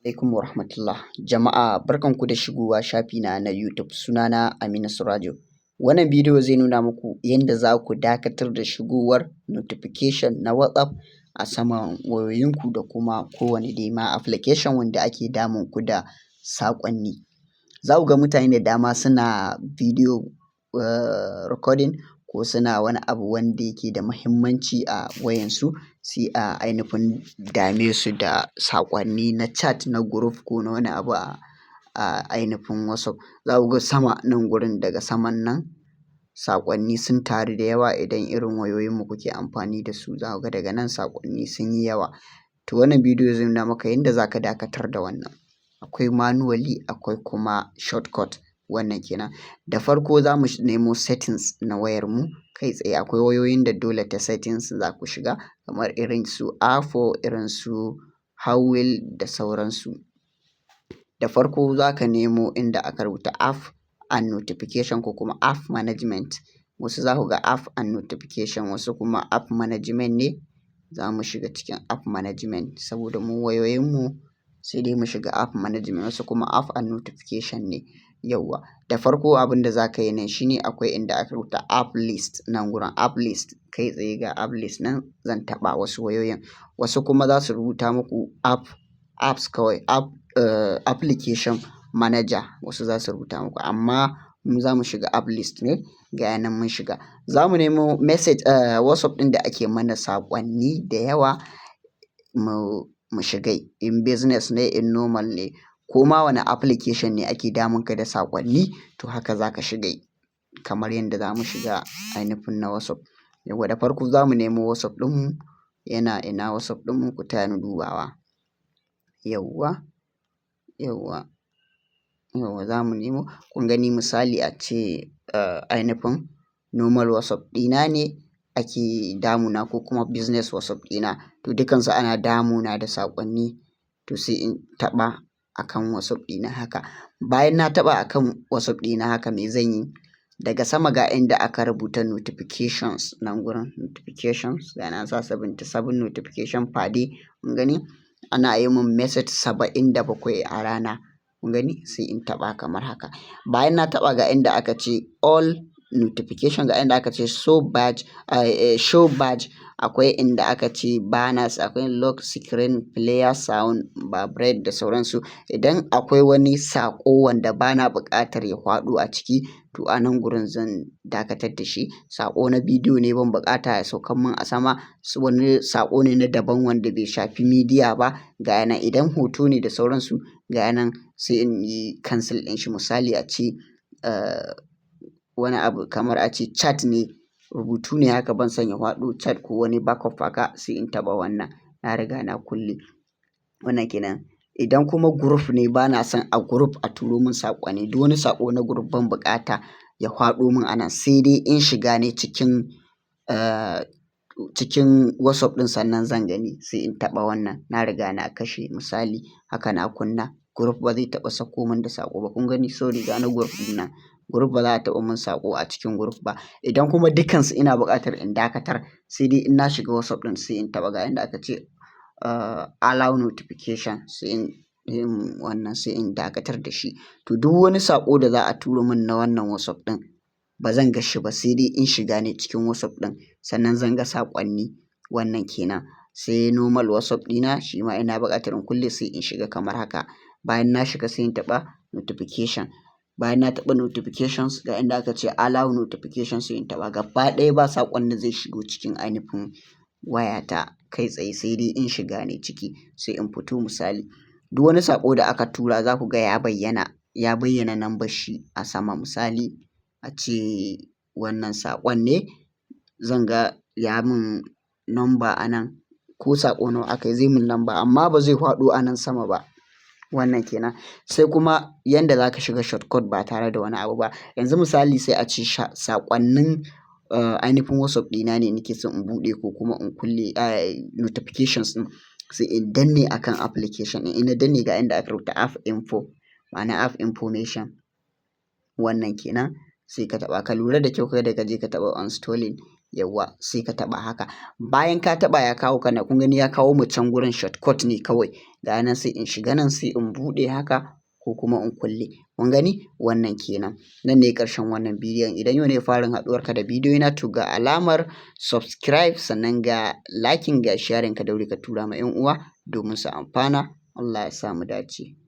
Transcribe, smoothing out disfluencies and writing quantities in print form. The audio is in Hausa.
Alaikum wa rahmatullah. Jama'a, barkanku da shigowa shafina na YouTube. Sunana Aminu Surajo. Wannan bidiyo zai nuna muku yadda za ku dakatar da shigowar notification na WhatsApp a saman wayoyinku da kuma kowane dai ma application wanda ake damun ku da saƙonni. Za ku ga mutane da dama suna video recording ko suna wani abu wanda yake da muhimmanci a wayansu, sai a ainifin dame su da saƙonni na chat na group ko na wani abu a ainifin WhatsApp. Za ku ga sama nan gurin, daga saman nan saƙonni sun taru da yawa. Idan irin wayoyinmu kuke amfani da su, za ku ga daga nan saƙonni sun yi yawa. To, wannan bidiyo zai nuna maka yadda za ka dakatar da wannan. Akwai manually, akwai kuma shortcut. Wannan kenan. Da farko za mu nemo settings na wayarmu kai tsaye. Akwai wayoyin da dole ta settings za ku shiga, kamar irin su A4, irin su Huawei da sauransu. Da farko za ka nemo inda aka rubuta app and notification ko kuma app management. Wasu za ku ga app and notification, wasu kuma app management ne. Za mu shiga cikin app management saboda mu wayoyinmu sai dai mu shiga app management, wasu kuma app and notification ne. Yauwa. Da farko abin da za ka yi nan shine akwai inda aka rubuta app list nan gurin, app list. Kai tsaye ga app list nan, zan taɓa wasu wayoyin. Wasu kuma za su rubuta muku app, apps kawai, app, application manager wasu za su rubuta muku, amma mu za mu shiga app list ne. Ga nan mun shiga. Za mu nemo message, WhatsApp ɗin da ake mana saƙonni da yawa mu shiga. In business ne, in normal ne, ko ma wane application ne ake damun ka da saƙonni, to haka za ka shiga kamar yadda za mu shiga ainifin na WhatsApp. Yauwa, da farko za mu nemo WhatsApp ɗinmu. Yana ina WhatsApp ɗinmu? Ku taya ni dubawa. Yauwa, yauwa, yauwa, za mu nemo. Kun gani, misali ace ainifin normal WhatsApp ɗina ne ake damuna ko kuma business WhatsApp ɗina. To, dukansu ana damuna da saƙonni, to sai in taɓa akan WhatsApp ɗina haka. Bayan na taɓa akan WhatsApp ɗina haka, me zan yi? Daga sama ga inda aka rubuta notifications nan gurin, notifications. Ga nan sa 77 notification per day. Kun gani? Ana yi mun message 77 a rana. Kun gani? Sai in taɓa kamar haka. Bayan na taɓa, ga inda aka ce all notification, ga inda aka ce show badge, show badge. Akwai inda aka ce banners, akwai lock screen, player sound, vibrate da sauransu. Idan akwai wani saƙo wanda bana buƙatar ya faɗo a ciki, to a nan gurin zan dakatar da shi. Saƙo na bidiyo ne ban buƙata ya saukan mun a sama. Wani saƙo ne na daban wanda bai shafi media ba, ga yana. Idan hoto ne da sauransu, ga yanan, sai in yi cancel ɗin shi. Misali ace wani abu kamar ace chat ne, rubutu ne haka, ban son ya faɗo chat ko wani backup haka, sai in taɓa wannan. Na riga na kulle. Wannan kenan. Idan kuma group ne, bana son a group a turo mun saƙonni. Duk wani saƙo na group ban buƙata ya faɗo mun a nan, sai dai in shiga ne cikin WhatsApp ɗin sannan zan gani, sai in taɓa wannan. Na riga na kashe, misali haka, na kunna group ba zai taɓa sako mun da saƙo ba. Kun gani? Sorry, ga na group ɗin nan. Group ba za a taɓa mun saƙo a cikin group ba. Idan kuma dukansu ina buƙatar in dakatar, sai dai in na shiga WhatsApp ɗin, sai in taɓa ga inda aka ce allow notification, sai in wannan, sai in dakatar da shi. To, duk wani saƙo da za a turo mun na wannan WhatsApp ɗin ba zan ga shi ba, sai dai in shiga ne cikin WhatsApp ɗin sannan zan ga saƙonni. Wannan kenan. Sai normal WhatsApp ɗina, shi ma ina buƙatar in kulle, sai in shiga kamar haka. Bayan na shiga, sai in taɓa notification. Bayan na taɓa notifications, ga inda aka ce allow notification, sai in taɓa. Gaba ɗaya ba saƙon da zai shigo cikin ainifin wayata kai tsaye, sai dai in shiga ne ciki, sai in fito. Misali, duk wani saƙo da aka tura za ku ga ya bayyana, ya bayyana number shi a sama. Misali ace wannan saƙon ne, zan ga ya mun number a nan, ko saƙo nawa aka yi zai mun number, amma ba zai faɗo a nan sama ba. Wannan kenan. Sai kuma yanda za ka shiga shortcut ba tare da wani abu ba. Yanzu misali sai a ce saƙonnin ainifin WhatsApp ɗina ne nake son in buɗe ko kuma in kulle notifications ɗin, sai in danne akan application ɗin. In na danne, ga inda aka rubuta app info, ma'ana app information. Wannan kenan. Sai ka taɓa. Ka lura da kyau kada ka je ka taɓa uninstalling. Yawwa, sai ka taɓa haka. Bayan ka taɓa, ya kawo ka nan. Kun gani, ya kawo mu can gurin shortcut ne kawai. Ga nan, sai in shiga nan, sai in buɗe haka ko kuma in kulle. Kun gani, wannan kenan. Nan ne ƙarshen wannan bidiyon. Idan yau ne farin haɗuwarka da bidiyo na, to ga alamar subscribe, sannan ga liking, ga sharing. Ka daure ka tura ma 'yan uwa domin su amfana. Allah ya sa mu dace.